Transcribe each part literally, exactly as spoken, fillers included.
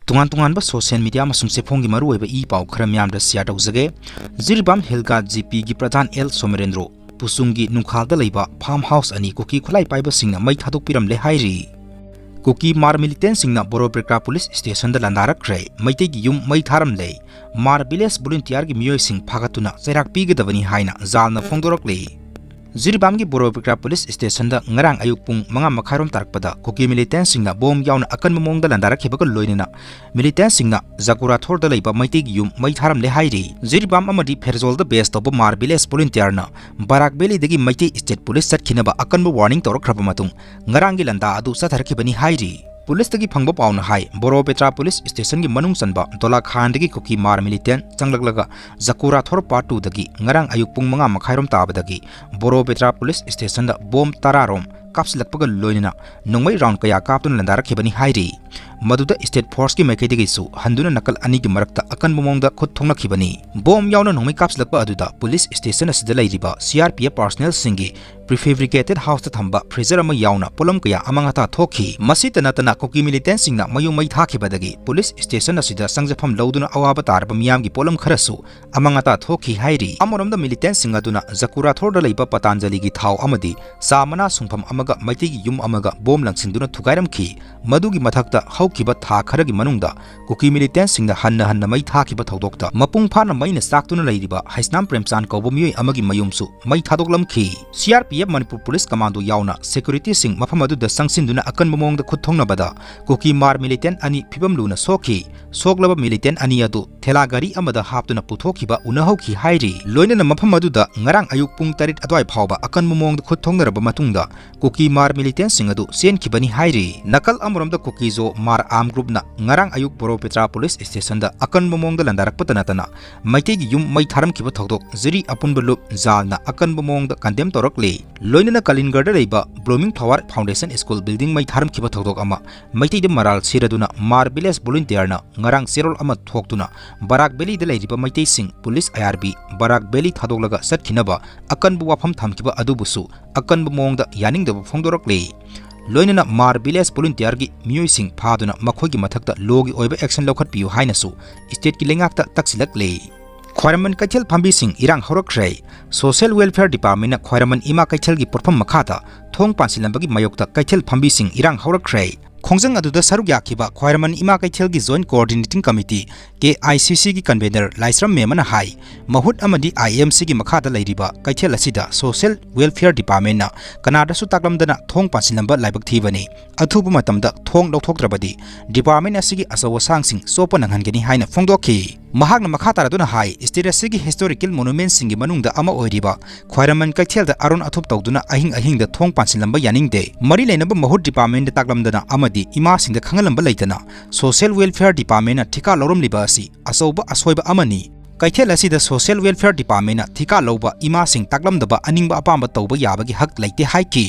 ꯇꯣꯉꯥꯟ ꯇꯣꯉꯥꯟꯕ social media ꯑꯃꯁꯨꯡ ꯆꯦꯐꯣꯡꯒꯤ ꯃꯔꯨꯑꯣꯏꯕ ꯏ ꯄꯥꯎ ꯈꯔ ꯃꯤꯌꯥꯝꯗ share ꯇꯧꯖꯒꯦ꯫ ꯖꯤꯔꯤꯕꯥꯝ ꯍꯤꯜꯒꯥ ꯖꯤꯄꯤꯒꯤ ꯄ꯭ꯔꯙꯥꯟ ꯑꯦꯜ ꯁꯣꯃꯔꯦꯟꯗ꯭ꯔꯣ ꯄꯨꯁꯨꯡꯒꯤ ꯅꯨꯡꯈꯥꯜꯗ ꯂꯩꯕ farm house ꯑꯅꯤ ꯀꯨꯀꯤ ꯈꯨꯠꯂꯥꯏ ꯄꯥꯏꯕꯁꯤꯡꯅ ꯃꯩ ꯊꯥꯗꯣꯛꯄꯤꯔꯝꯂꯦ ꯍꯥꯏꯔꯤ꯫ ꯀꯨꯀꯤ ꯃꯥꯔ militantꯁꯤꯡꯅ ꯕꯣꯔꯣꯄꯦꯇ꯭ꯔꯥ police stationꯗ ꯂꯥꯟꯗꯥꯔꯛꯈ꯭ꯔꯦ꯫ ꯃꯩꯇꯩꯒꯤ ꯌꯨꯝ ꯃꯩ ꯊꯥꯔꯝꯂꯦ꯫ ꯃꯥꯔ village volunteerꯒꯤ ꯃꯤꯑꯣꯏꯁꯤꯡ ꯐꯥꯒꯠꯇꯨꯅ ꯆꯩꯔꯥꯛ ꯄꯤꯒꯗꯕꯅꯤ ꯍꯥꯏꯅ ꯖꯥꯜꯅ ꯐꯣꯡꯗꯣꯔꯛꯂꯤ꯫ ꯖꯤꯔꯤꯕꯥꯝꯒꯤ ꯕꯣꯔꯣꯄꯦꯇ꯭ꯔꯥ police stationꯗ ꯉꯔꯥꯡ ꯑꯌꯨꯛ ꯄꯨꯡ ꯃꯉꯥ ꯃꯈꯥꯏꯔꯣꯝ ꯇꯥꯔꯛꯄꯗ ꯀꯨꯀꯤ militantꯁꯤꯡꯅ bomb ꯌꯥꯎꯅ ꯑꯀꯟꯕ ꯃꯑꯣꯡꯗ ꯂꯥꯟꯗꯥꯔꯛꯈꯤꯕꯒ ꯂꯣꯏꯅꯅ militantꯁꯤꯡꯅ ꯖꯀꯨꯔꯥꯊꯣꯔꯗ ꯂꯩꯕ ꯃꯩꯇꯩꯒꯤ ꯌꯨꯝ ꯃꯩ ꯊꯥꯔꯝꯂꯦ ꯍꯥꯏꯔꯤ꯫ ꯖꯤꯔꯤꯕꯥꯝ ꯑꯃꯗꯤ ꯐꯦꯔꯖꯣꯜꯗ base ꯇꯧꯕ ꯃꯥꯔ village volunteerꯅ ꯕꯔꯥꯛ valleyꯗꯒꯤ ꯃꯩꯇꯩ state police ꯆꯠꯈꯤꯅꯕ ꯑꯀꯟꯕ warning ꯇꯧꯔꯛꯈ꯭ꯔꯕ ꯃꯇꯨꯡ ꯉꯔꯥꯡꯒꯤ ꯂꯥꯟꯗꯥ ꯑꯗꯨ ꯆꯠꯊꯔꯛꯈꯤꯕꯅꯤ ꯍꯥꯏꯔꯤ꯫ Policeꯇꯒꯤ ꯐꯪꯕ ꯄꯥꯎꯅ ꯍꯥꯏ, ꯕꯣꯔꯣꯄꯦꯇ꯭ꯔꯥ police stationꯒꯤ ꯃꯅꯨꯡ ꯆꯟꯕ ꯗꯣꯂꯥꯈꯥꯟꯗꯒꯤ ꯀꯨꯀꯤ ꯃꯥꯔ militant ꯆꯪꯂꯛꯂꯒ ꯖꯀꯨꯔꯥꯊꯣꯔ part twoꯗꯒꯤ ꯉꯔꯥꯡ ꯑꯌꯨꯛ ꯄꯨꯡ ꯃꯉꯥ ꯃꯈꯥꯏꯔꯣꯝ ꯇꯥꯕꯗꯒꯤ ꯕꯣꯔꯣꯄꯦꯇ꯭ꯔꯥ police stationꯗ bomb ꯇꯔꯥꯔꯣꯝ ꯀꯥꯞꯁꯤꯜꯂꯛꯄꯒ ꯂꯣꯏꯅꯅ ꯅꯣꯡꯃꯩ round ꯀꯌꯥ ꯀꯥꯞꯇꯨꯅ ꯂꯥꯟꯗꯥꯔꯛꯈꯤꯕꯅꯤ ꯍꯥꯏꯔꯤ꯫ ꯃꯗꯨꯗ state forceꯀꯤ ꯃꯥꯏꯀꯩꯗꯒꯤꯁꯨ ꯍꯟꯗꯨꯅ ꯅꯥꯀꯜ ꯑꯅꯤꯒꯤ ꯃꯔꯛꯇ ꯑꯀꯟꯕ ꯃꯑꯣꯡꯗ ꯈꯨꯠ ꯊꯣꯛꯅꯈꯤꯕꯅꯤ꯫ Bomb ꯌꯥꯎꯅ ꯅꯣꯡꯃꯩ ꯀꯥꯞꯁꯤꯜꯂꯛꯄ ꯑꯗꯨꯗ police station ꯑꯁꯤꯗ ꯂꯩꯔꯤꯕ CRPF personnelꯁꯤꯡꯒꯤ prefabricated houseꯇ ꯊꯝꯕ freezer ꯑꯃ ꯌꯥꯎꯅ ꯄꯣꯠꯂꯝ ꯀꯌꯥ ꯑꯃꯥꯡ ꯑꯇꯥ ꯊꯣꯛꯈꯤ꯫ ꯃꯁꯤꯇ ꯅꯠꯇꯅ ꯀꯨꯀꯤ militantꯁꯤꯡꯅ ꯃꯌꯨꯝ ꯃꯩ ꯊꯥꯈꯤꯕꯗꯒꯤ police station ꯑꯁꯤꯗ ꯆꯪꯖꯐꯝ ꯂꯧꯗꯨꯅ ꯑꯋꯥꯕ ꯇꯥꯔꯕ ꯃꯤꯌꯥꯝꯒꯤ ꯄꯣꯠꯂꯝ ꯈꯔꯁꯨ ꯑꯃꯥꯡ ꯑꯇꯥ ꯊꯣꯛꯈꯤ ꯍꯥꯏꯔꯤ꯫ ꯑꯃꯔꯣꯝꯗ militantꯁꯤꯡ ꯑꯗꯨꯅ ꯖꯀꯨꯔꯥꯊꯣꯔꯗ ꯂꯩꯕ ꯄꯇꯥꯟꯖꯂꯤꯒꯤ ꯊꯥꯎ ꯑꯃꯗꯤ ꯆꯥ ꯃꯅꯥ ꯁꯨꯡꯐꯝ ꯑꯃꯒ ꯃꯩꯇꯩꯒꯤ ꯌꯨꯝ ꯑꯃꯒ bomb ꯂꯪꯁꯤꯟꯗꯨꯅ ꯊꯨꯒꯥꯏꯔꯝꯈꯤ꯫ ꯃꯗꯨꯒꯤ ꯃꯊꯛꯇ ꯍꯧꯈꯤꯕ ꯊꯥ ꯈꯔꯒꯤ ꯃꯅꯨꯡꯗ ꯀꯨꯀꯤ militantꯁꯤꯡꯅ ꯍꯟꯅ ꯍꯟꯅ ꯃꯩ ꯊꯥꯈꯤꯕ ꯊꯧꯗꯣꯛꯇ ꯃꯄꯨꯡ ꯐꯥꯅ ꯃꯩꯅ ꯆꯥꯛꯇꯨꯅ ꯂꯩꯔꯤꯕ ꯍꯩꯁꯅꯥꯝ ꯄ꯭ꯔꯦꯝꯆꯥꯟ ꯀꯧꯕ ꯃꯤꯑꯣꯏ ꯑꯃꯒꯤ ꯃꯌꯨꯝꯁꯨ ꯃꯩ ꯊꯥꯗꯣꯛꯂꯝꯈꯤ꯫ CRPF Manipur Police Commando ꯌꯥꯎꯅ securityꯁꯤꯡ ꯃꯐꯝ ꯑꯗꯨꯗ ꯆꯪꯁꯤꯟꯗꯨꯅ ꯑꯀꯟꯕ ꯃꯑꯣꯡꯗ ꯈꯨꯠ ꯊꯣꯛꯅꯕꯗ ꯀꯨꯀꯤ ꯃꯥꯔ militant ꯑꯅꯤ ꯐꯤꯕꯝ ꯂꯨꯅ ꯁꯣꯛꯈꯤ꯫ ꯁꯣꯛꯂꯕ militant ꯑꯅꯤ ꯑꯗꯨ ꯊꯦꯂꯥ ꯒꯥꯔꯤ ꯑꯃꯗ ꯍꯥꯞꯇꯨꯅ ꯄꯨꯊꯣꯛꯈꯤꯕ ꯎꯅꯍꯧꯈꯤ ꯍꯥꯏꯔꯤ꯫ ꯂꯣꯏꯅꯅ ꯃꯐꯝ ꯑꯗꯨꯗ ꯉꯔꯥꯡ ꯑꯌꯨꯛ ꯄꯨꯡ ꯇꯔꯦꯠ ꯑꯗꯨꯋꯥꯏ ꯐꯥꯎꯕ ꯑꯀꯟꯕ ꯃꯑꯣꯡꯗ ꯈꯨꯠ ꯊꯣꯛꯅꯔꯕ ꯃꯇꯨꯡꯗ ꯀꯨꯀꯤ ꯃꯥꯔ militantꯁꯤꯡ ꯑꯗꯨ ꯆꯦꯟꯈꯤꯕꯅꯤ ꯍꯥꯏꯔꯤ꯫ ꯅꯥꯀꯜ ꯑꯃꯔꯣꯝꯗ ꯀꯨꯀꯤꯖꯣ ꯃꯥꯔ armed groupꯅ ꯉꯔꯥꯡ ꯑꯌꯨꯛ ꯕꯣꯔꯣꯄꯦꯇ꯭ꯔꯥ police stationꯗ ꯑꯀꯟꯕ ꯃꯑꯣꯡꯗ ꯂꯥꯟꯗꯥꯔꯛꯄꯇ ꯅꯠꯇꯅ ꯃꯩꯇꯩꯒꯤ ꯌꯨꯝ ꯃꯩ ꯊꯥꯔꯝꯈꯤꯕ ꯊꯧꯗꯣꯛ ꯖꯤꯔꯤ ꯑꯄꯨꯟꯕ ꯂꯨꯞ ꯖꯥꯜꯅ ꯑꯀꯟꯕ ꯃꯑꯣꯡꯗ condemn ꯇꯧꯔꯛꯂꯤ꯫ ꯂꯣꯏꯅꯅ ꯀꯂꯤꯟꯒꯔꯗ ꯂꯩꯕ Blooming Flower Foundation School building ꯃꯩ ꯊꯥꯔꯝꯈꯤꯕ ꯊꯧꯗꯣꯛ ꯑꯃ ꯃꯩꯇꯩꯗ ꯃꯔꯥꯜ ꯁꯤꯔꯗꯨꯅ ꯃꯥꯔ village volunteerꯅ ꯉꯔꯥꯡ ꯆꯦꯔꯣꯜ ꯑꯃ ꯊꯣꯛꯇꯨꯅ ꯕꯔꯥꯛ valleyꯗ ꯂꯩꯔꯤꯕ ꯃꯩꯇꯩꯁꯤꯡ police IRB ꯕꯔꯥꯛ valley ꯊꯥꯗꯣꯛꯂꯒ ꯆꯠꯈꯤꯅꯕ ꯑꯀꯟꯕ ꯋꯥꯐꯝ ꯊꯝꯈꯤꯕ ꯑꯗꯨꯕꯨꯁꯨ ꯑꯀꯟꯕ ꯃꯑꯣꯡꯗ ꯌꯥꯅꯤꯡꯗꯕ ꯐꯣꯡꯗꯣꯔꯛꯂꯤ꯫ ꯂꯣꯏꯅꯅ ꯃꯥꯔ ꯚꯤꯂꯦꯖ ꯚꯣꯂꯨꯟꯇꯤꯌꯔꯒꯤ ꯃꯤꯑꯣꯏꯁꯤꯡ ꯐꯥꯗꯨꯅ ꯃꯈꯣꯏꯒꯤ ꯃꯊꯛꯇ ꯂꯣꯒꯤ ꯑꯣꯏꯕ ꯑꯦꯛꯁꯟ ꯂꯧꯈꯠꯄꯤꯌꯨ ꯍꯥꯏꯅꯁꯨ ꯁ꯭ꯇꯦꯠꯀꯤ ꯂꯩꯉꯥꯛꯇ ꯇꯛꯁꯤꯜꯂꯛꯂꯤ꯫ ꯈ꯭ꯋꯥꯏꯔꯝꯕꯟ ꯀꯩꯊꯦꯜ ꯐꯝꯕꯤꯁꯤꯡ ꯏꯔꯥꯡ ꯍꯧꯔꯛꯈ꯭ꯔꯦ꯫ ꯁꯣꯁꯤꯌꯦꯜ ꯋꯦꯜꯐꯤꯌꯔ ꯗꯤꯄꯥꯔꯠꯃꯦꯟꯅ ꯈ꯭ꯋꯥꯏꯔꯝꯕꯟ ꯏꯃꯥ ꯀꯩꯊꯦꯜꯒꯤ ꯄꯣꯠꯐꯝ ꯃꯈꯥꯗ ꯊꯣꯡ ꯄꯥꯟꯁꯤꯜꯂꯝꯕꯒꯤ ꯃꯥꯌꯣꯛꯇ ꯀꯩꯊꯦꯜ ꯐꯝꯕꯤꯁꯤꯡ ꯏꯔꯥꯡ ꯍꯧꯔꯛꯈ꯭ꯔꯦ꯫ ꯈꯣꯡꯖꯪ ꯑꯗꯨꯗ ꯁꯔꯨꯛ ꯌꯥꯈꯤꯕ ꯈ꯭ꯋꯥꯏꯔꯝꯕꯟ ꯏꯃꯥ ꯀꯩꯊꯦꯜꯒꯤ joint coordinating committee, K I C ꯁꯤꯒꯤ ꯀꯟꯚꯦꯅꯔ ꯂꯥꯏꯁ꯭ꯔꯝ ꯃꯦꯝꯃꯅ ꯍꯥꯏ, ꯃꯍꯨꯠ ꯑꯃꯗꯤ ꯑꯥꯏ ꯑꯦꯝ ꯁꯤꯒꯤ ꯃꯈꯥꯗ ꯂꯩꯔꯤꯕ ꯀꯩꯊꯦꯜ ꯑꯁꯤꯗ ꯁꯣꯁꯤꯌꯦꯜ ꯋꯦꯜꯐꯤꯌꯔ ꯗꯤꯄꯥꯔꯠꯃꯦꯟꯅ ꯀꯅꯥꯗꯁꯨ ꯇꯥꯛꯂꯝꯗꯅ ꯊꯣꯡ ꯄꯥꯟꯁꯤꯜꯂꯝꯕ ꯂꯥꯏꯕꯛ ꯊꯤꯕꯅꯤ꯫ ꯑꯊꯨꯕ ꯃꯇꯝꯗ ꯊꯣꯡ ꯂꯧꯊꯣꯛꯇ꯭ꯔꯕꯗꯤ ꯗꯤꯄꯥꯔꯠꯃꯦꯟ ꯑꯁꯤꯒꯤ ꯑꯆꯧ ꯑꯁꯥꯡꯁꯤꯡ ꯆꯣꯞꯄ ꯅꯪꯍꯟꯒꯅꯤ ꯍꯥꯏꯅ ꯐꯣꯡꯗꯣꯛꯈꯤ꯫ ꯃꯍꯥꯛꯅ ꯃꯈꯥ ꯇꯥꯔꯗꯨꯅ ꯍꯥꯏ, ꯁ꯭ꯇꯦꯠ ꯑꯁꯤꯒꯤ ꯍꯤꯁꯇꯣꯔꯤꯀꯦꯜ ꯃꯣꯅꯨꯃꯦꯟꯠꯁꯤꯡꯒꯤ ꯃꯅꯨꯡꯗ ꯑꯃ ꯑꯣꯏꯔꯤꯕ ꯈ꯭ꯋꯥꯏꯔꯝꯕꯟ ꯀꯩꯊꯦꯜꯗ ꯑꯔꯣꯟ ꯑꯊꯨꯞ ꯇꯧꯗꯨꯅ ꯑꯍꯤꯡ ꯑꯍꯤꯡꯗ ꯊꯣꯡ ꯄꯥꯟꯁꯤꯜꯂꯝꯕ ꯌꯥꯅꯤꯡꯗꯦ꯫ ꯃꯔꯤ ꯂꯩꯅꯕ ꯃꯍꯨꯠ ꯗꯤꯄꯥꯔꯠꯃꯦꯟꯗ ꯇꯥꯛꯂꯝꯗꯅ ꯑꯃꯗꯤ ꯏꯃꯥꯁꯤꯡꯗ ꯈꯪꯍꯜꯂꯝꯕ ꯂꯩꯇꯅ ꯁꯣꯁꯤꯌꯦꯜ ꯋꯦꯜꯐꯤꯌꯔ ꯗꯤꯄꯥꯔꯠꯃꯦꯟꯅ ꯊꯤꯀꯥ ꯂꯧꯔꯝꯂꯤꯕ ꯑꯁꯤ ꯑꯆꯧꯕ ꯑꯁꯣꯏꯕ ꯑꯃꯅꯤ꯫ ꯀꯩꯊꯦꯜ ꯑꯁꯤꯗ ꯁꯣꯁꯤꯌꯦꯜ ꯋꯦꯜꯐꯤꯌꯔ ꯗꯤꯄꯥꯔꯠꯃꯦꯟꯅ ꯊꯤꯀꯥ ꯂꯧꯕ ꯏꯃꯥꯁꯤꯡ ꯇꯥꯛꯂꯝꯗꯕ ꯑꯅꯤꯡꯕ ꯑꯄꯥꯝꯕ ꯇꯧꯕ ꯌꯥꯕꯒꯤ ꯍꯛ ꯂꯩꯇꯦ ꯍꯥꯏꯈꯤ꯫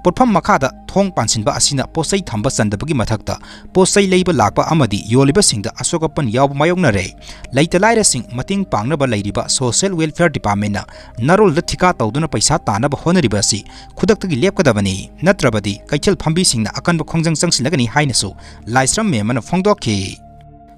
ꯄꯣꯠꯐꯝ ꯃꯈꯥꯗ ꯊꯣꯡ ꯄꯥꯟꯁꯤꯟꯕ ꯑꯁꯤꯅ ꯄꯣꯠꯆꯩ ꯊꯝꯕ ꯆꯟꯗꯕꯒꯤ ꯃꯊꯛꯇ ꯄꯣꯠꯆꯩ ꯂꯩꯕ ꯂꯥꯛꯄ ꯑꯃꯗꯤ ꯌꯣꯜꯂꯤꯕꯁꯤꯡꯗ ꯑꯁꯣꯛ ꯑꯄꯟ ꯌꯥꯎꯕ ꯃꯥꯌꯣꯛꯅꯔꯦ꯫ ꯂꯩꯇ ꯂꯥꯏꯔꯁꯤꯡ ꯃꯇꯦꯡ ꯄꯥꯡꯅꯕ ꯂꯩꯔꯤꯕ ꯁꯣꯁꯤꯌꯦꯜ ꯋꯦꯜꯐꯤꯌꯔ ꯗꯤꯄꯥꯔꯠꯃꯦꯟꯅ ꯅꯔꯣꯜꯗ ꯊꯤꯀꯥ ꯇꯧꯗꯨꯅ ꯄꯩꯁꯥ ꯇꯥꯟꯅꯕ ꯍꯣꯠꯅꯔꯤꯕ ꯑꯁꯤ ꯈꯨꯗꯛꯇꯒꯤ ꯂꯦꯞꯀꯗꯕꯅꯤ, ꯅꯠꯇ꯭ꯔꯕꯗꯤ ꯀꯩꯊꯦꯜ ꯐꯝꯕꯤꯁꯤꯡꯅ ꯑꯀꯟꯕ ꯈꯣꯡꯖꯪ ꯆꯪꯁꯤꯜꯂꯒꯅꯤ ꯍꯥꯏꯅꯁꯨ ꯂꯥꯏꯁ꯭ꯔꯝ ꯃꯦꯝꯃꯅ ꯐꯣꯡꯗꯣꯛꯈꯤ꯫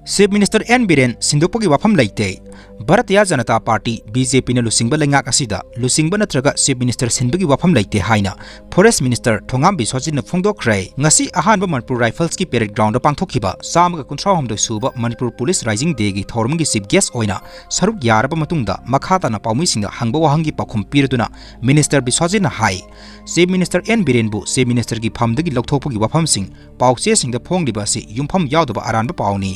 ꯆꯤꯐ ꯃꯤꯅꯤꯁꯇꯔ ꯑꯦꯟ ꯕꯤꯔꯦꯟ ꯁꯤꯟꯗꯣꯛꯄꯒꯤ ꯋꯥꯐꯝ ꯂꯩꯇꯦ꯫ Bharatiya Janata party, B J ꯄꯤꯅ ꯂꯨꯆꯤꯡꯕ ꯂꯩꯉꯥꯛ ꯑꯁꯤꯗ ꯂꯨꯆꯤꯡꯕ ꯅꯠꯇ꯭ꯔꯒ ꯆꯤꯐ ꯃꯤꯅꯤꯁꯇꯔ ꯁꯤꯟꯕꯒꯤ ꯋꯥꯐꯝ ꯂꯩꯇꯦ ꯍꯥꯏꯅ ꯐꯣꯔꯦꯁ ꯃꯤꯅꯤꯁꯇꯔ ꯊꯣꯉꯥꯝ ꯕꯤꯁ꯭ꯋꯖꯤꯠꯅ ꯐꯣꯡꯗꯣꯛꯈ꯭ꯔꯦ꯫ ꯉꯁꯤ ꯑꯍꯥꯟꯕ ꯃꯅꯤꯄꯨꯔ ꯔꯥꯏꯐꯜꯁꯀꯤ ꯄꯦꯔꯦꯗ ꯒ꯭ꯔꯥꯎꯟꯗ ꯄꯥꯡꯊꯣꯛꯈꯤꯕ ꯆꯥꯝꯃꯒ ꯀꯨꯟꯊ꯭ꯔꯥ ꯍꯨꯝꯗꯣꯏ ꯁꯨꯕ ꯃꯅꯤꯄꯨꯔ ꯄꯨꯂꯤꯁ ꯔꯥꯏꯖꯤꯡ ꯗꯦꯒꯤ ꯊꯧꯔꯝꯒꯤ ꯆꯤꯐ ꯒꯦꯁ ꯑꯣꯏꯅ ꯁꯔꯨꯛ ꯌꯥꯔꯕ ꯃꯇꯨꯡꯗ ꯃꯈꯥ ꯇꯥꯅ ꯄꯥꯎꯃꯤꯁꯤꯡꯗ ꯍꯪꯕ ꯋꯥꯍꯪꯒꯤ ꯄꯥꯎꯈꯨꯝ ꯄꯤꯔꯗꯨꯅ ꯃꯤꯅꯤꯁꯇꯔ ꯕꯤꯁ꯭ꯋꯖꯤꯠꯅ ꯍꯥꯏ, ꯆꯤꯐ ꯃꯤꯅꯤꯁꯇꯔ ꯑꯦꯟ ꯕꯤꯔꯦꯟꯕꯨ ꯆꯤꯐ ꯃꯤꯅꯤꯁꯇꯔꯒꯤ ꯐꯝꯗꯒꯤ ꯂꯧꯊꯣꯛꯄꯒꯤ ꯋꯥꯐꯝꯁꯤꯡ ꯄꯥꯎꯆꯦꯁꯤꯡꯗ ꯐꯣꯡꯂꯤꯕ ꯑꯁꯤ ꯌꯨꯝꯐꯝ ꯌꯥꯎꯗꯕ ꯑꯔꯥꯟꯕ ꯄꯥꯎꯅꯤ꯫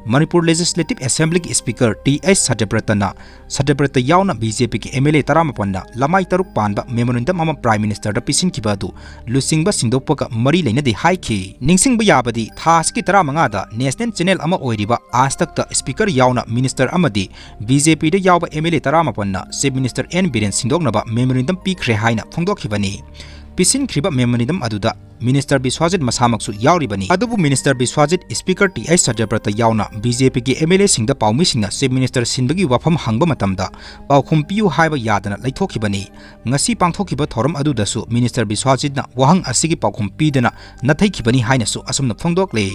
ꯃꯅꯤꯄꯨꯔ ꯂꯦꯖꯤꯁꯂꯦꯇꯤꯚ ꯑꯦꯁꯦꯝꯕ꯭ꯂꯤꯒꯤ ꯁ꯭ꯄꯤꯀꯔ ꯇꯤ ꯑꯩꯆ ꯁꯇ꯭ꯌꯕ꯭ꯔꯇꯅ, ꯁꯇ꯭ꯌꯕ꯭ꯔꯇ ꯌꯥꯎꯅ ꯕꯤ ꯖꯦ ꯄꯤꯒꯤ ꯑꯦꯝ ꯑꯦꯜ ꯑꯦ ꯇꯔꯥꯃꯥꯄꯟꯅ ꯂꯃꯥꯏ ꯇꯔꯨꯛ ꯄꯥꯟꯕ ꯃꯦꯃꯣꯔꯦꯟꯗꯝ ꯑꯃ ꯄ꯭ꯔꯥꯏꯝ ꯃꯤꯅꯤꯁꯇꯔꯗ ꯄꯤꯁꯤꯟꯈꯤꯕ ꯑꯗꯨ ꯂꯨꯆꯤꯡꯕ ꯁꯤꯟꯗꯣꯛꯄꯒ ꯃꯔꯤ ꯂꯩꯅꯗꯦ ꯍꯥꯏꯈꯤ꯫ ꯅꯤꯡꯁꯤꯡꯕ ꯌꯥꯕꯗꯤ ꯊꯥ ꯑꯁꯤꯒꯤ ꯇꯔꯥꯃꯉꯥꯗ ꯅꯦꯁꯅꯦꯜ ꯆꯦꯅꯦꯜ ꯑꯃ ꯑꯣꯏꯔꯤꯕ ꯑꯥꯖ ꯇꯛꯇ ꯁ꯭ꯄꯤꯀꯔ ꯌꯥꯎꯅ ꯃꯤꯅꯤꯁꯇꯔ ꯑꯃꯗꯤ ꯕꯤ ꯖꯦ ꯄꯤꯗ ꯌꯥꯎꯕ ꯑꯦꯝ ꯑꯦꯜ ꯑꯦ ꯇꯔꯥꯃꯥꯄꯟꯅ ꯆꯤꯐ ꯃꯤꯅꯤꯁꯇꯔ ꯑꯦꯟ ꯕꯤꯔꯦꯟ ꯁꯤꯟꯗꯣꯛꯅꯕ ꯃꯦꯃꯣꯔꯦꯟꯗꯝ ꯄꯤꯈ꯭ꯔꯦ ꯍꯥꯏꯅ ꯐꯣꯡꯗꯣꯛꯈꯤꯕꯅꯤ꯫ ꯄꯤꯁꯤꯟꯈ꯭ꯔꯤꯕ memorandum ꯑꯗꯨꯗ Minister ꯕꯤꯁ꯭ꯋꯥꯖꯤꯠ ꯃꯁꯥꯃꯛꯁꯨ ꯌꯥꯎꯔꯤꯕꯅꯤ꯫ ꯑꯗꯨꯕꯨ Minister ꯕꯤꯁ꯭ꯋꯥꯖꯤꯠ, Speaker ꯇꯤ ꯑꯩꯆ ꯁꯇ꯭ꯌꯕ꯭ꯔꯇ ꯌꯥꯎꯅ ꯕꯤ ꯖꯦ ꯄꯤꯒꯤ ꯑꯦꯝ ꯑꯦꯜ ꯑꯦꯁꯤꯡꯗ ꯄꯥꯎꯃꯤꯁꯤꯡꯅ Chief Minister ꯁꯤꯟꯕꯒꯤ ꯋꯥꯐꯝ ꯍꯪꯕ ꯃꯇꯝꯗ ꯄꯥꯎꯈꯨꯝ ꯄꯤꯌꯨ ꯍꯥꯏꯕ ꯌꯥꯗꯅ ꯂꯩꯊꯣꯛꯈꯤꯕꯅꯤ꯫ ꯉꯁꯤ ꯄꯥꯡꯊꯣꯛꯈꯤꯕ ꯊꯧꯔꯝ ꯑꯗꯨꯗꯁꯨ Minister ꯕꯤꯁ꯭ꯋꯥꯖꯤꯠꯅ ꯋꯥꯍꯪ ꯑꯁꯤꯒꯤ ꯄꯥꯎꯈꯨꯝ ꯄꯤꯗꯅ ꯅꯥꯊꯩꯈꯤꯕꯅꯤ ꯍꯥꯏꯅꯁꯨ ꯑꯁꯨꯝꯅ ꯐꯣꯡꯗꯣꯛꯂꯤ꯫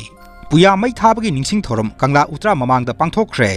ꯄꯨꯌꯥ ꯃꯩ ꯊꯥꯕꯒꯤ ꯅꯤꯡꯁꯤꯡ ꯊꯧꯔꯝ ꯀꯪꯂꯥ ꯎꯇ꯭ꯔꯥ ꯃꯃꯥꯡꯗ ꯄꯥꯡꯊꯣꯛꯈ꯭ꯔꯦ꯫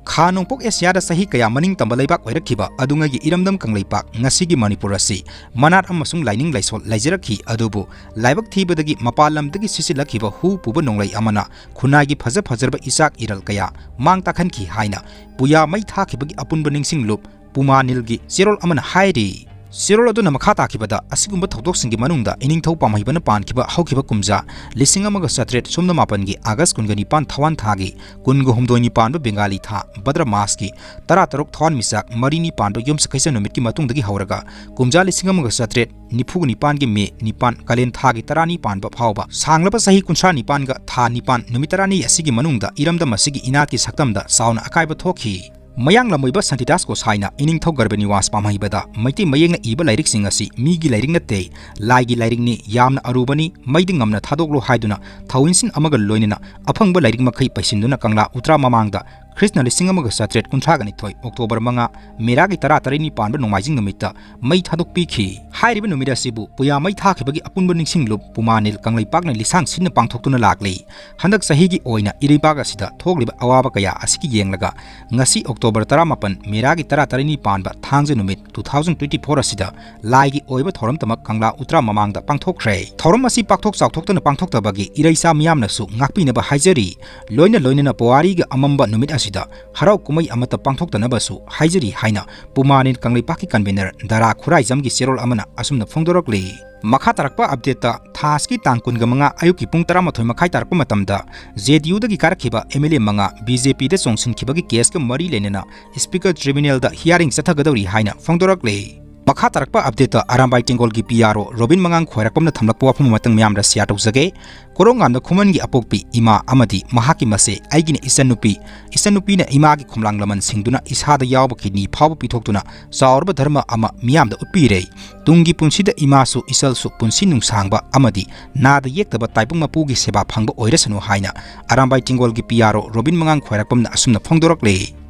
ꯈꯥ ꯅꯣꯡꯄꯣꯛ ꯑꯦꯁꯤꯌꯥꯗ ꯆꯍꯤ ꯀꯌꯥ ꯃꯅꯤꯡ ꯇꯝꯕ ꯂꯩꯕꯥꯛ ꯑꯣꯏꯔꯛꯈꯤꯕ ꯑꯗꯨꯉꯩꯒꯤ ꯏꯔꯝꯗꯝ ꯀꯪꯂꯩꯄꯥꯛ, ꯉꯁꯤꯒꯤ ꯃꯅꯤꯄꯨꯔ ꯑꯁꯤ ꯃꯅꯥꯠ ꯑꯃꯁꯨꯡ ꯂꯥꯏꯅꯤꯡ ꯂꯥꯏꯁꯣꯜ ꯂꯩꯖꯔꯛꯈꯤ꯫ ꯑꯗꯨꯕꯨ ꯂꯥꯏꯕꯛ ꯊꯤꯕꯗꯒꯤ ꯃꯄꯥꯟ ꯂꯝꯗꯒꯤ ꯁꯤꯠꯆꯤꯜꯂꯛꯈꯤꯕ ꯍꯨ ꯄꯨꯕ ꯅꯣꯡꯂꯩ ꯑꯃꯅ ꯈꯨꯟꯅꯥꯏꯒꯤ ꯐꯖ ꯐꯖꯔꯕ ꯏꯆꯥꯛ ꯏꯔꯜ ꯀꯌꯥ ꯃꯥꯡ ꯇꯥꯛꯍꯟꯈꯤ ꯍꯥꯏꯅ ꯄꯨꯌꯥ ꯃꯩ ꯊꯥꯈꯤꯕꯒꯤ ꯑꯄꯨꯟꯕ ꯅꯤꯡꯁꯤꯡ ꯂꯨꯞ ꯄꯨꯃꯥ ꯅꯤꯜꯒꯤ ꯆꯦꯔꯣꯜ ꯑꯃꯅ ꯍꯥꯏꯔꯤ꯫ ꯆꯦꯔꯣꯜ ꯑꯗꯨꯅ ꯃꯈꯥ ꯇꯥꯈꯤꯕꯗ, ꯑꯁꯤꯒꯨꯝꯕ ꯊꯧꯗꯣꯛꯁꯤꯡꯒꯤ ꯃꯅꯨꯡꯗ ꯏꯅꯤꯡꯊꯧ ꯄꯥꯝꯍꯩꯕꯅ ꯄꯥꯟꯈꯤꯕ ꯍꯧꯈꯤꯕ ꯀꯨꯝꯖꯥ ꯂꯤꯁꯤꯡ ꯑꯃꯒ ꯆꯥꯇ꯭ꯔꯦꯠ ꯁꯨꯞꯅ ꯃꯥꯄꯟꯒꯤ ꯑꯥꯒꯁ ꯀꯨꯟꯒ ꯅꯤꯄꯥꯟ ꯊꯋꯥꯟ ꯊꯥꯒꯤ ꯀꯨꯟꯒ ꯍꯨꯝꯗꯣꯏꯅꯤ ꯄꯥꯟꯕ ꯕꯦꯡꯒꯥꯂꯤ ꯊꯥ ꯚꯗ꯭ꯔ ꯃꯥꯁꯀꯤ ꯇꯔꯥ ꯇꯔꯨꯛ ꯊꯋꯥꯟ ꯃꯤꯆꯥꯛ ꯃꯔꯤꯅꯤ ꯄꯥꯟꯕ ꯌꯨꯝꯁꯀꯩꯁ ꯅꯨꯃꯤꯠꯀꯤ ꯃꯇꯨꯡꯗꯒꯤ ꯍꯧꯔꯒ ꯀꯨꯝꯖꯥ ꯂꯤꯁꯤꯡ ꯑꯃꯒ ꯆꯥꯇ꯭ꯔꯦꯠ ꯅꯤꯐꯨ ꯅꯤꯄꯥꯟꯒꯤ ꯃꯦ ꯅꯤꯄꯥꯟ ꯀꯥꯂꯦꯟ ꯊꯥꯒꯤ ꯇꯔꯥꯅꯤ ꯄꯥꯟꯕ ꯐꯥꯎꯕ ꯁꯥꯡꯂꯕ ꯆꯍꯤ ꯀꯨꯟꯊ꯭ꯔꯥ ꯅꯤꯄꯥꯟꯒ ꯊꯥ ꯅꯤꯄꯥꯟ ꯅꯨꯃꯤꯠ ꯇꯔꯥꯅꯤ ꯑꯁꯤꯒꯤ ꯃꯅꯨꯡꯗ ꯏꯔꯝꯗꯝ ꯑꯁꯤꯒꯤ ꯏꯅꯥꯠꯀꯤ ꯁꯛꯇꯝꯗ ꯆꯥꯎꯅ ꯑꯀꯥꯏꯕ ꯊꯣꯛꯈꯤ꯫ ꯃꯌꯥꯡ ꯂꯝꯕꯣꯏꯕ ꯁꯥꯟꯇꯤꯗꯥꯁ ꯒꯣꯁꯥꯏꯅ ꯏꯅꯤꯡꯊꯧ ꯒꯔꯕꯅꯤꯋꯥꯁ ꯄꯥꯝꯍꯩꯕꯗ ꯃꯩꯇꯩ ꯃꯌꯦꯛꯅ ꯏꯕ ꯂꯥꯏꯔꯤꯛꯁꯤꯡ ꯑꯁꯤ ꯃꯤꯒꯤ ꯂꯥꯏꯔꯤꯛ ꯅꯠꯇꯦ, ꯂꯥꯏꯒꯤ ꯂꯥꯏꯔꯤꯛꯅꯤ, ꯌꯥꯝꯅ ꯑꯔꯨꯕꯅꯤ, ꯃꯩꯗ ꯉꯝꯅ ꯊꯥꯗꯣꯛꯂꯣ ꯍꯥꯏꯗꯨꯅ ꯊꯧꯏꯟꯁꯤꯟ ꯑꯃꯒ ꯂꯣꯏꯅꯅ ꯑꯐꯪꯕ ꯂꯥꯏꯔꯤꯛ ꯃꯈꯩ ꯄꯩꯁꯤꯟꯗꯨꯅ ꯀꯪꯂꯥ ꯎꯇ꯭ꯔꯥ ꯃꯃꯥꯡꯗ ꯈ꯭ꯔꯤꯁꯅ ꯂꯤꯁꯤꯡ ꯑꯃꯒ ꯆꯥꯇ꯭ꯔꯦꯠ ꯀꯨꯟꯊ꯭ꯔꯥꯒ ꯅꯤꯊꯣꯏ ꯑꯣꯛꯇꯣꯕꯔ ꯃꯉꯥ, ꯃꯦꯔꯥꯒꯤ ꯇꯔꯥ ꯇꯔꯦꯠꯅꯤ ꯄꯥꯟꯕ ꯅꯣꯡꯃꯥꯏꯖꯤꯡ ꯅꯨꯃꯤꯠꯇ ꯃꯩ ꯊꯥꯗꯣꯛꯄꯤꯈꯤ꯫ ꯍꯥꯏꯔꯤꯕ ꯅꯨꯃꯤꯠ ꯑꯁꯤꯕꯨ ꯄꯨꯌꯥ ꯃꯩ ꯊꯥꯈꯤꯕꯒꯤ ꯑꯄꯨꯟꯕ ꯅꯤꯡꯁꯤꯡ ꯂꯨꯞ ꯄꯨꯃꯥꯅꯤꯜ ꯀꯪꯂꯩꯄꯥꯛꯅ ꯂꯤꯁꯥꯡ ꯁꯤꯟꯅ ꯄꯥꯡꯊꯣꯛꯇꯨꯅ ꯂꯥꯛꯂꯤ꯫ ꯍꯟꯗꯛ ꯆꯍꯤꯒꯤ ꯑꯣꯏꯅ ꯏꯔꯩꯕꯥꯛ ꯑꯁꯤꯗ ꯊꯣꯛꯂꯤꯕ ꯑꯋꯥꯕ ꯀꯌꯥ ꯑꯁꯤꯒꯤ ꯌꯦꯡꯂꯒ ꯉꯁꯤ ꯑꯣꯛꯇꯣꯕꯔ ꯇꯔꯥꯃꯥꯄꯟ, ꯃꯦꯔꯥꯒꯤ ꯇꯔꯥ ꯇꯔꯦꯠꯅꯤ ꯄꯥꯟꯕ ꯊꯥꯡꯖ ꯅꯨꯃꯤꯠ two thousand twenty-four ꯑꯁꯤꯗ ꯂꯥꯏꯒꯤ ꯑꯣꯏꯕ ꯊꯧꯔꯝꯇꯃꯛ ꯀꯪꯂꯥ ꯎꯇ꯭ꯔꯥ ꯃꯃꯥꯡꯗ ꯄꯥꯡꯊꯣꯛꯈ꯭ꯔꯦ꯫ ꯊꯧꯔꯝ ꯑꯁꯤ ꯄꯥꯛꯊꯣꯛ ꯆꯥꯎꯊꯣꯛꯇꯅ ꯄꯥꯡꯊꯣꯛꯇꯕꯒꯤ ꯏꯔꯩꯆꯥ ꯃꯤꯌꯥꯝꯅꯁꯨ ꯉꯥꯛꯄꯤꯅꯕ ꯍꯥꯏꯖꯔꯤ꯫ ꯂꯣꯏꯅ ꯂꯣꯏꯅꯅ ꯄꯣꯋꯥꯔꯤꯒ ꯑꯃꯝꯕ ꯅꯨꯃꯤꯠ ꯑꯁꯤꯗ ꯍꯔꯥꯎ ꯀꯨꯝꯍꯩ ꯑꯃꯠꯇ ꯄꯥꯡꯊꯣꯛꯇꯅꯕꯁꯨ ꯍꯥꯏꯖꯔꯤ ꯍꯥꯏꯅ ꯄꯨꯃꯥꯅꯤꯜ ꯀꯪꯂꯩꯄꯥꯛꯀꯤ convener ꯗꯥꯔꯥ ꯈꯨꯔꯥꯏꯖꯝꯒꯤ ꯆꯦꯔꯣꯜ ꯑꯃꯅ ꯑꯁꯨꯝꯅ ꯐꯣꯡꯗꯣꯔꯛꯂꯤ꯫ ꯃꯈꯥ ꯇꯥꯔꯛꯄ updateꯇ, ꯊꯥ ꯑꯁꯤꯒꯤ ꯇꯥꯡ ꯀꯨꯟꯒ ꯃꯉꯥ ꯑꯌꯨꯛꯀꯤ ꯄꯨꯡ ꯇꯔꯥꯃꯥꯊꯣꯏ ꯃꯈꯥꯏ ꯇꯥꯔꯛꯄ ꯃꯇꯝꯗ ꯖꯦ ꯗꯤ ꯌꯨꯗꯒꯤ ꯀꯥꯔꯛꯈꯤꯕ ꯑꯦꯝ ꯑꯦꯜ ꯑꯦ ꯃꯉꯥ ꯕꯤ ꯖꯦ ꯄꯤꯗ ꯆꯣꯡꯁꯤꯟꯈꯤꯕꯒꯤ caseꯀ ꯃꯔꯤ ꯂꯩꯅꯅ Speaker Tribunalꯗ hearing ꯆꯠꯊꯒꯗꯧꯔꯤ ꯍꯥꯏꯅ ꯐꯣꯡꯗꯣꯔꯛꯂꯤ꯫ ꯃꯈꯥ ꯇꯥꯔꯛꯄ ꯑꯞꯗꯦꯠꯇ ꯑꯔꯥꯝꯕꯥꯏ ꯇꯦꯡꯒꯣꯜꯒꯤ ꯄꯤ ꯑꯥꯔ ꯑꯣ ꯔꯣꯕꯤꯟ ꯃꯉꯥꯡ ꯈ꯭ꯋꯥꯏꯔꯥꯛꯄꯝꯅ ꯊꯝꯂꯛꯄ ꯋꯥꯐꯝ ꯑꯃꯇꯪ ꯃꯤꯌꯥꯝꯗ ꯁꯤꯌꯥꯔ ꯇꯧꯖꯒꯦ꯫ ꯀꯣꯔꯣꯡꯉꯥꯝꯗ ꯈꯨꯃꯟꯒꯤ ꯑꯄꯣꯛꯄꯤ ꯏꯃꯥ ꯑꯃꯗꯤ ꯃꯍꯥꯛꯀꯤ ꯃꯆꯦ, ꯑꯩꯒꯤꯅ ꯏꯆꯟꯅꯨꯄꯤ, ꯏꯆꯟꯅꯨꯄꯤꯅ ꯏꯃꯥꯒꯤ ꯈꯣꯝꯂꯥꯡ ꯂꯃꯟ ꯁꯤꯡꯗꯨꯅ ꯏꯁꯥꯗ ꯌꯥꯎꯕ ꯀꯤꯗꯅꯤ ꯐꯥꯎꯕ ꯄꯤꯊꯣꯛꯇꯨꯅ ꯆꯥꯎꯔꯕ ꯙꯔꯃ ꯑꯃ ꯃꯤꯌꯥꯝꯗ ꯎꯠꯄꯤꯔꯦ꯫ ꯇꯨꯡꯒꯤ ꯄꯨꯟꯁꯤꯗ ꯏꯃꯥꯁꯨ ꯏꯆꯜꯁꯨ ꯄꯨꯟꯁꯤ ꯅꯨꯡꯁꯥꯡꯕ ꯑꯃꯗꯤ ꯅꯥꯗ ꯌꯦꯛꯇꯕ ꯇꯥꯏꯕꯪ ꯃꯄꯨꯒꯤ ꯁꯦꯕꯥ ꯐꯪꯕ ꯑꯣꯏꯔꯁꯅꯨ ꯍꯥꯏꯅ ꯑꯔꯥꯝꯕꯥꯏ ꯇꯦꯡꯒꯣꯜꯒꯤ ꯄꯤ ꯑꯥꯔ ꯑꯣ ꯔꯣꯕꯤꯟ ꯃꯉꯥꯡ ꯈ꯭ꯋꯥꯏꯔꯥꯛꯄꯝꯅ ꯑꯁꯨꯝꯅ ꯐꯣꯡꯗꯣꯔꯛꯂꯦ꯫